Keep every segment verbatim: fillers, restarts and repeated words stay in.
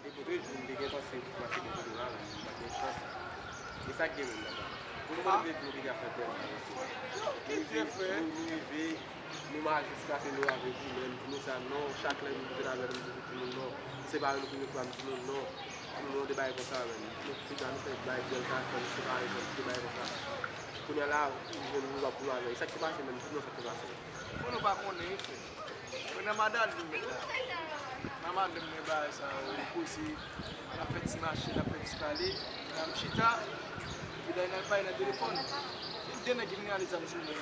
Depi de jou m te gen panse pou mache de kote la, m pa t gen chans. E sa k gen menm la. Pou nou mande pou nou ki ka fè tèt. Ki tèt, frè? Nou, nou rive, nou mache jiskaske nou avèk ou menm, pou nou sa non, chak lè nou te avè nou, nou di timoun non. Se pa nou ki refè m timoun non. Timoun non, de bagay konsa menm. Nou pita nou fè bay dyòl sa, fè nou separe, fè nou bagay konsa. Kounye a la, ou jwenn nou ap pou nou avè. E sa k te pase menm, di nou sa k te pase. Bon, nou pa konnen, frè. Mwen nan Madrid, mwen mèt la. Nan Madrid, mwen bagay sa yo, koze, n ap fè ti mache, n ap fè ti pale, n ap chita, epi lè n al pale nan telefòn, de nèg ki vin rale zam sou mwen.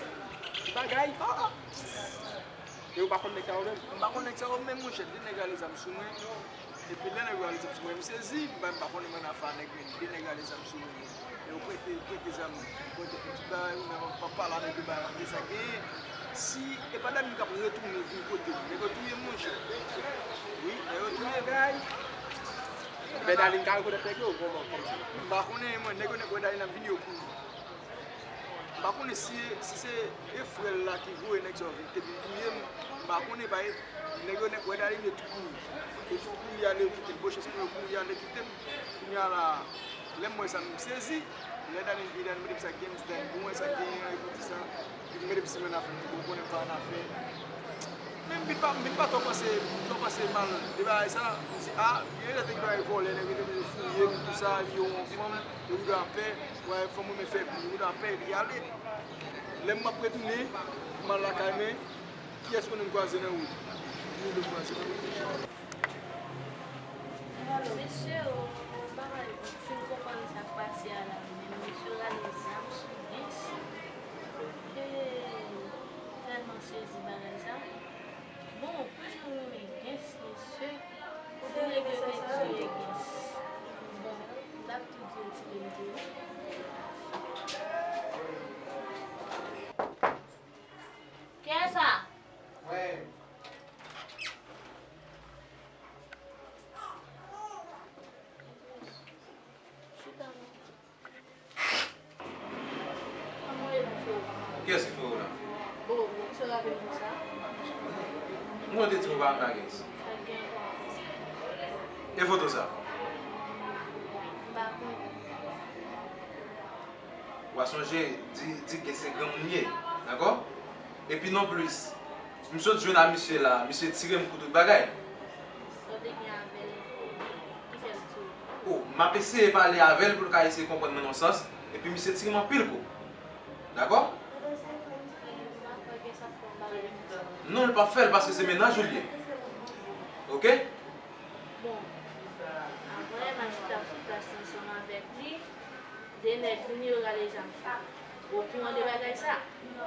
Ki bagay? Ah, ah. E ou pa konn nèg sa yo menm? M pa konn nèg sa yo menm, monchè, de nèg rale zam sou mwen. Epi lè nèg yo rale zam sou mwen, m sezi, m pa, m pa konnen mwen nan afè nèg, men de nèg rale zam sou mwen. Yo prete, prete zam, prete ti bagay, ou menm, pa pale avèk yo, ba yo sa genyen. Si, e pa dam ki ap retounen vin kote m. Nèg yo touye m, monchè. Wi, nèg yo touye m. Bèdalin ka rekonèt nèg yo, kòman, kòmsi. M pa konnen, mwen, nèg yo, nèg Bèdalin ap vini, yo kouri. M pa konnen si, si se e frè l la ki voye nèg sa yo vin, te vin touye m. M pa konnen, paske nèg yo, nèg Bèdalin, yo tou kouri. Yo tou kouri ale, yo kite m. Bon chans pou yo kouri ale, kite m. Kounye a la, Lè m wè sa, m sezi. Lè Dani vin, Dani mande m sa k gen, m di Dani, bon, wè sa k gen, epi di sa. Epi mete m simen afè m, m di, bon, konnen m pa annafè. Men m vin pa, m vin pa twò panse, twò panse mal de bagay sa. M di, a, gen lè te gen bagay vòlè, nèg yo te vin fouye m, tou sa, yo yon fanm, yo vin anpè, wè, fanm mwen fè, yo vin anpè, epi ale. Lè m ap retounen, m al lakay mwen, kiyès konnen m kwaze nan wout? Nou de kwaze nan wout, mesye. Mesye, o, bagay, m fin konprann sa k pase a la, men mesye rale zam sou mwen. Hey, tèlman sezi bagay sa. Bon, pou jan m renmen Gens, mesye, si nèg yo te tiye Gens. Bon, m t ap tou di yo tiye m tou wi. Kiyès sa? Mwen. Chita non. Kòman w ye non, freo? Kiyès ki freo w la? Bon, bon, misye raple m konsa. Mwen te di w pa renmen Gens. Sa gen ankò? E foto sa? M pa konnen. W a sonje, di, di ke se granmoun ye, dakò? Epi non plis, m sot jwenn a misye la, misye tire m kou tout bagay. Sa w te gen avè l, ki fè l tire w? O, m ap eseye pale avè l pou l ka eseye konprann mwen nan yon sans, epi misye tire m anpil kou. Dakò? Non, l p ap fè l paske se mennaj ou l ye. Oke? Bon, avan yè m al chita sou plas ansanm avèk li, de nèg vini yo rale zam sou mwen. Ou okouran de bagay sa?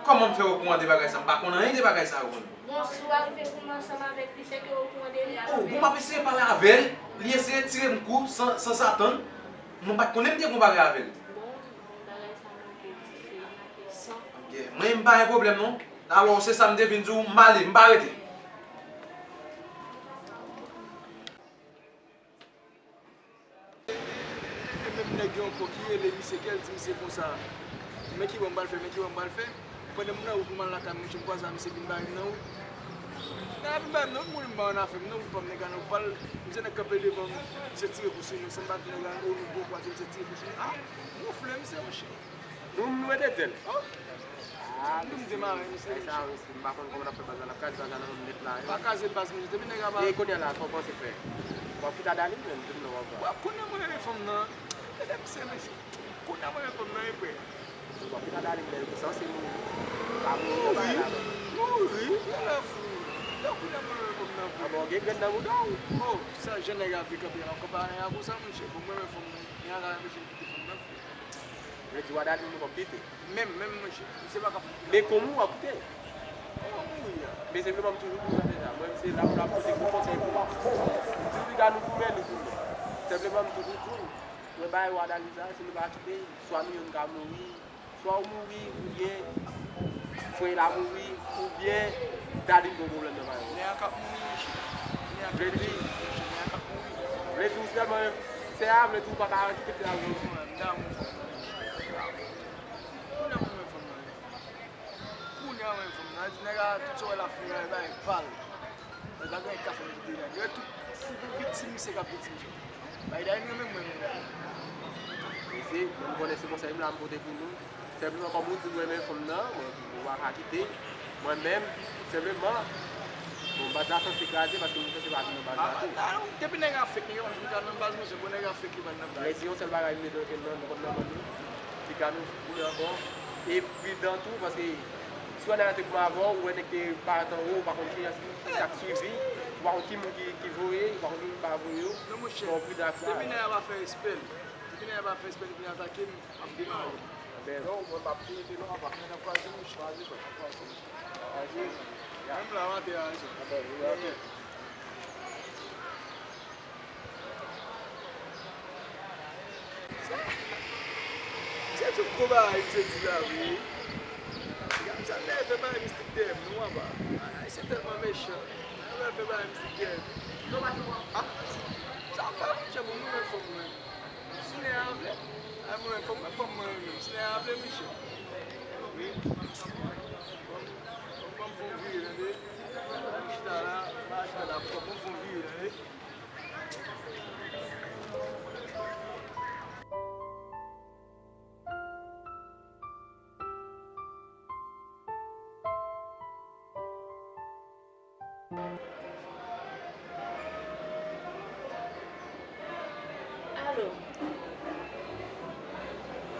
Kòman m fè okouran de bagay sa? M pa konn anyen de bagay sa yo, konn. Bon, si w arive kouri ansanm avèk li, se ke ou okouran de li. O, bon, m ap eseye pale avè l, li eseye tire m kou san, sanzatann. Mwen pa t konnen m te gon bagay avè l. Bon, bon, bagay sa manke dife, manke san. Ap gen, Mwen menm m pa gen pwoblèm non. Alò, se sa m te vin di w, m ale, m pa rete. E menm nèg yo ankò ki rele misye, kè l di misye konsa, men ki bò m pral fè, men ki bò m pral fè. Pandan m nan wout pou m al lakay mwen, m kwaze a misye vin bare m nan wout. Nan vin bare m nan wout, m konnen m pa ann afè m nan wout pa m, nèg la nan wout pa l, misye nèk kanpe devan m, misye tire kou sou mwen, san m pa di nèg la, o nou gwo kwa, misye tire kou sou mwen. A, gonfle misye, monchè. Nou, nou rete dèl. Oh! Ah, nou m demare, mesye. Ay, sa, wi, si m pa konn kòman n ap fè baz la, n ap kraze baz la nan men m nèt la, wi. Pa kraze baz, mesye. Depi nèg la pa... E kounye a la, sa w panse fè? W ap kite a Darline menm, depi lè w ap... W ap konnen mwen renmen fanm nan. Gade misye, mesye. Kounye a mwen renmen fanm nan, e kwè. W ap kite a Darline menm, pou sa w se mouri. Pa mouri nan bagay la, non. Mouri? Mouri? Genlè fou. Lè kounye a mwen renmen fanm nan, fou. Ah bon, gen grenn nan bouda w? Oh, sa jan nèg la vle kanpe la, w ap kanpe a nèg la konsa, monchè. Bon, mwen renmen fanm nan. Nèg la ka anpeche m kite fanm nan, fou. Vle di Wadalin nou p ap kite? Menm, menm, monchè. Misye pa ka fè m kite. Men kòman w ap kite? Kòman mouri a? Men senpleman m toujou di w sa deja. Mwen, m se la pou la pote gwo konsèy pou ou. M di w piga nou goumen, nou goumen. Senpleman m toujou di w, mwen bay Wadalin sa, si nou pa kite, swa nou youn ka mouri, swa w mouri, oubyen frè la mouri, oubyen Dalin gon pwoblèm nan maryaj. Nèg la k ap mouri, monchè. Nèg la k ap mouri. Vle di, vle di w sèlman, sè a, vle di w pa ka kite frè a, non. Mwen, m damou fanm nan, monchè. Kounye a mwen renmen fanm nan, wi. Kounye a mwen renmen fanm nan. Di nèg la, tout sa w wè l ap fè, l bay pa l. Nèg la gen ka fè m kite nèg. Yo tout fou pou viktim, misye k ap viktim sou. Bay Dalin renmen mwen, nèg la. Mesye, mwen m konnen se konsèy m la m pote pou nou. Senpleman, kòm ou di w renmen fanm nan, mwen, ou pa ka kite. Mwen menm, senpleman, bon, baz la sanse kraze paske m sanse pa vin nan baz la tou. Ah, depi nèg la fake, nèg yo pa fin ka nan baz, monchè, bon, nèg la fake, li pa nan baz. Lè di yon sèl bagay m bezwen ke nan, nan kòm nan kòm nou, piga nou pou ankò. E pridan tou, paske si w wè nèg la te kouman avè w, ou wè nèg te parèt anwo, ou pa konn kiyès ki, ki sa k swivi, ou pa konn ki moun ki, ki voye, ou pa konn ki moun ki pa voye yo. Non, monchè, fò w pridan ak sa. Depi nèg la pa fè respè l, depi nèg la pa fè respè l, vin atake m, m ap demare. Anben, non, mwen p ap tou rete non, apa. N ap kwaze, monchè. Kwaze, frè, n ap kwaze. Kwaze. Menm la, m atè a, wi, sè. Anben, wi, anben. Se tout gwo bagay misye di la, wi. Gad sa nève bagay mistik dèyè m, non, apa. Ay, se tèlman mechan. Nève bagay mistik dèyè m. Ah, sa fè, monchè, bon, mwen menm fanm mwen. Si nèg la vle, ay, mwen, fò mwen, fò mwen renmen. Si nèg la vle, monchè. Wi. Fò m, fò m fè yon vire, tande. M chita la, m pa chita la, fò m fè yon vire, tande. Alo.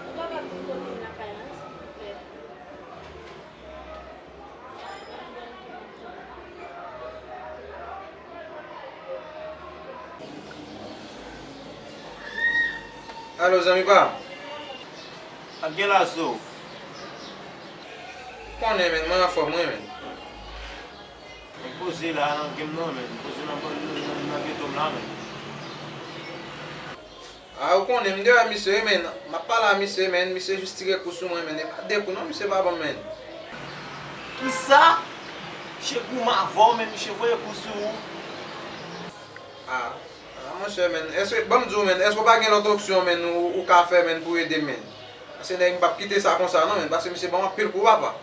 Ou kapab vin kote m lakay la, silvouplè? Alo, zanmi pa m. Ak gen lazo. Konnen, men, mwen anfòm, wi, men. Mwen poze la nan gen m nan, men. Mwen poze nan, nan, nan, nan geto m la, men. A, ou konnen, m deyò misye, wi, men. M ap pale a misye, men. Misye jis tire kou sou mwen, men. E pa de kou, non, misye pa ban m, men. Kisa? Misye goumen avè w, men misye voye kou sou ou. A, a, monchè, men. Èske, ban m di w, men, èske w pa gen lòt opsyon, men, ou, ou ka fè, men, pou ede m, men? Paske nèg m p ap kite sa konsa non, men, paske misye ban m anpil kou, papa.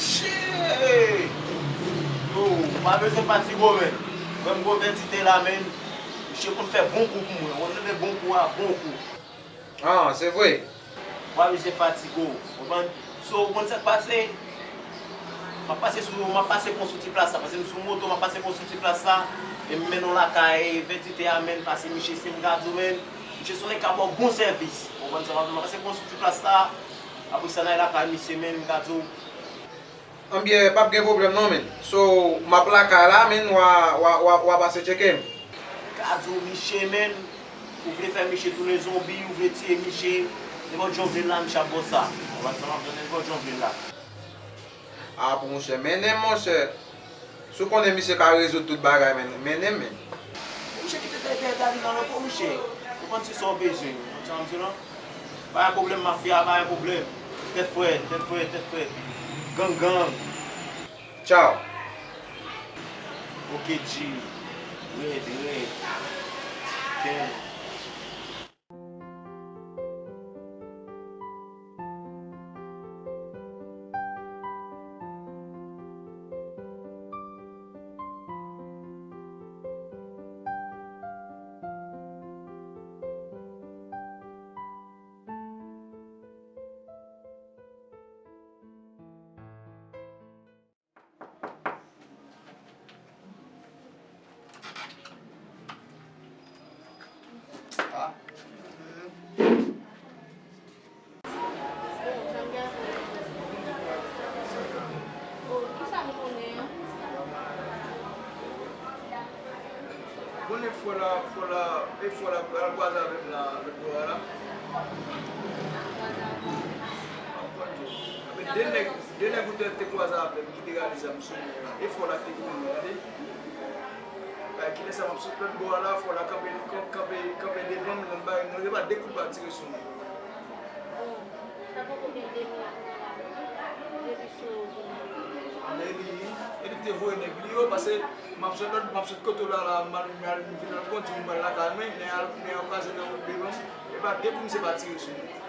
Che! Yo, ou pa bezwen fatige w, men. Mwen m konvèti te la, men. Misye konn fè bon kou pou mwen. Ou konn rele bon kou a, bon kou. Ah, se vre? Ou pa bezwen fatige w, konprann? So, ou konn sa k pase? M ap pase sou, m ap pase pon sou ti plas la, paske m sou moto, m ap pase pon sou ti plas la, e m mennen w lakay, vètitè a, men, paske misye, si m ka di w, men, misye se yon nèg k ap ba w bon sèvis. Ou konprann sa m ap di w? M ap pase pon sou ti plas la, apre sa, n al lakay misye, men, m ka di w. Anbyen, p ap gen pwoblèm non, men. So, m ap lakay la, men, w a, w a, w a, w a pase tcheke m. M ka di w, misye, men, ou vle fè misye tounen zonbi, ou vle tiye misye, nenpòt jan w vle l la, misye ap ba w sa. Ou konprann sa m ap di w? Nenpòt jan w vle l la. A, pou monchè, mennen m, monchè. Si w konnen misye ka rezoud tout bagay, men, mennen m, men. Misye kite dèyè, dèyè Dali nan lanpou, misye. Ou konn se sa w bezwen, ou konn sa m di w lan? Pa gen pwoblèm, mafya, pa gen pwoblèm. Tèt frèt, tèt frèt, tèt frèt. Gang, gang. Tchaw. Ok, G. Red, red. Damn. Konnen fò la, fò la, e fò la, al kwaze avè m la, lòt bò a la. Apre de nèg, de nèg ou te, te kwaze avè m ki te rale zam sou mwen an. E fò la ki te vini mwen, tande. Bay kilè sa m ap sot lòt bò a la, fò la kanpe, kanpe, kanpe devan m, nan bay mwen, se pa de kout bal tire sou mwen. Bon, sa poko gen de mwa, depi sou yo vini. Men li, e li te voye nèg li yo, paske m ap sot lòt, m ap sot kote w la, la, m al, m al, m vin al kondi, m al lakay mwen, men al, men okazyonèl devan, e pa de kou misye pa tire sou mwen.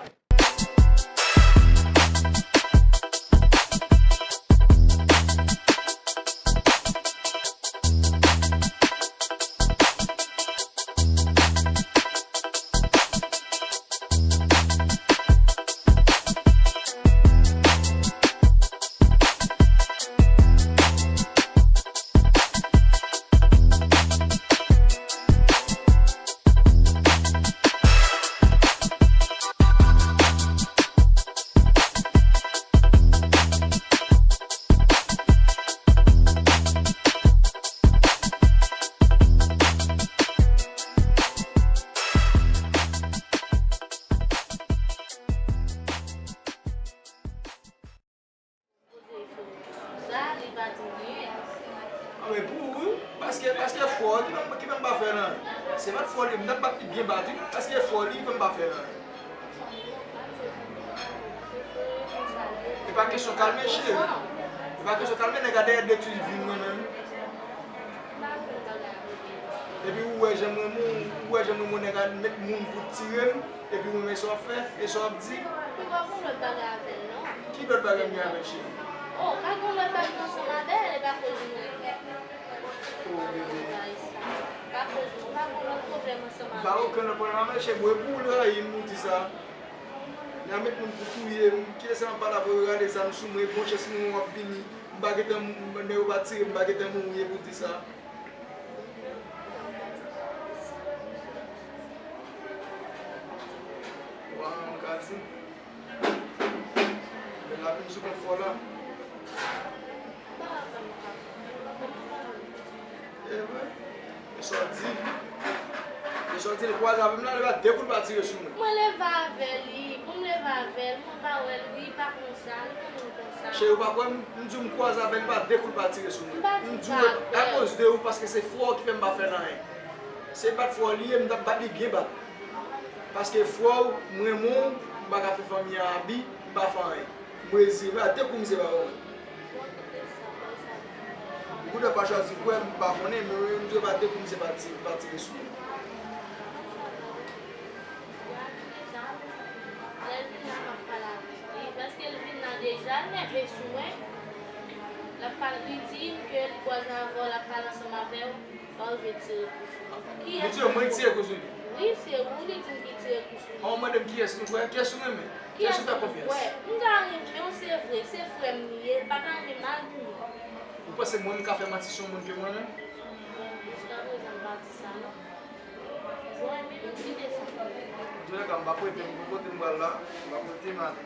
Sa, li pa di anyen. Anben pou ou wi, paske, paske fò ki fè m, ki fè m pa fè l anyen. Se pa t fò li, m t ap bat li byen bat wi, paske fò li ki fè m pa fè l anyen. E pa kesyon kalme cheri. E pa kesyon kalme, nèg la dèyè detwi vi m mwen menm. Epi ou wè jan m renmen w, ou wè jan m renmen w, nèg la met moun pou tire m, epi ou menm e sa w ap fè, e sa w ap di. Ou pa gon lòt bagay avè l non. Ki lòt bagay m gen avè l cheri? Oh, pa gon lòt bagay ansanm avè l, e pa koz mwen. Oh bebe. Pa koz mwen, pa gon lòt pwoblèm ansanm avè l. Pa okenn lòt pwoblèm avè l cheri, bon e pou ou l rayi m ou di sa. L a met moun pou touye m, kilè sa m ap pale avè w, yo rale zam sou mwen, bon chans mwen w ap vini, m pa gentan, nèg yo pa tire m, m pa gentan mouri, e pou w di sa. Wa, m ka di. Men lavi m sou kont fò la. E vre. E sa w di. E sa w di, l kwaze avè m la, li pa de kou l pa tire sou mwen. Mwen leve avè l, wi. Pou m leve avè l, mwen pa wè l, wi, pa konn sa, li konnen m konsa. Cheri, ou pa kwè m, m di w m kwaze avè l, li pa de kou l pa tire sou mwen. M pa di m pa kwè. M di w, akoz de ou, paske se fò w ki fè m pa fè l anyen. Se bat fò li ye, m t ap bat li byen bat. Paske fò w, m renmen w, m pa ka fè fanmi an abi, m pa fè anyen. M reziye, m pa de kou misye pa wè mwen. Ou konnen pa chwazi kwè, m pa konnen, men m di w pa de kou misye pa ti-, pa tire sou mwen. Lè l vin la, m ap pale avèk li. Paske l vin la deja, l nève sou mwen. L ap pale, li di m ke li kwaze avè w, l ap pale ansanm avè w. Pa oze tire kou sou li. Li di yo mwen tire kou sou li? Wi, se ou li di m ki tire kou sou li. An, mande m kiyès nou kwè, kiyès ou renmen, kiyès ou fè konfyans? Kiyès nou kwè? M ta renmen w, se vre, se frè m li ye, l pa ta renmen mal pou mwen. Ou panse mwen m ka fè manti sou yon moun ke m renmen? Bon, jiskaprezan m pa di sa non. Bon, ebyen, m kite sa. Antoulèka, m p ap rete, m gon kote m pral la, m p ap rete, m ale.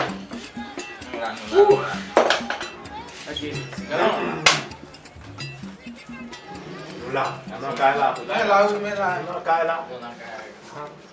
Nou la, nou la, nou la. Nou la, nou nan kay la. Men la, wi, men la. Nou nan kay la. Nou nan kay la.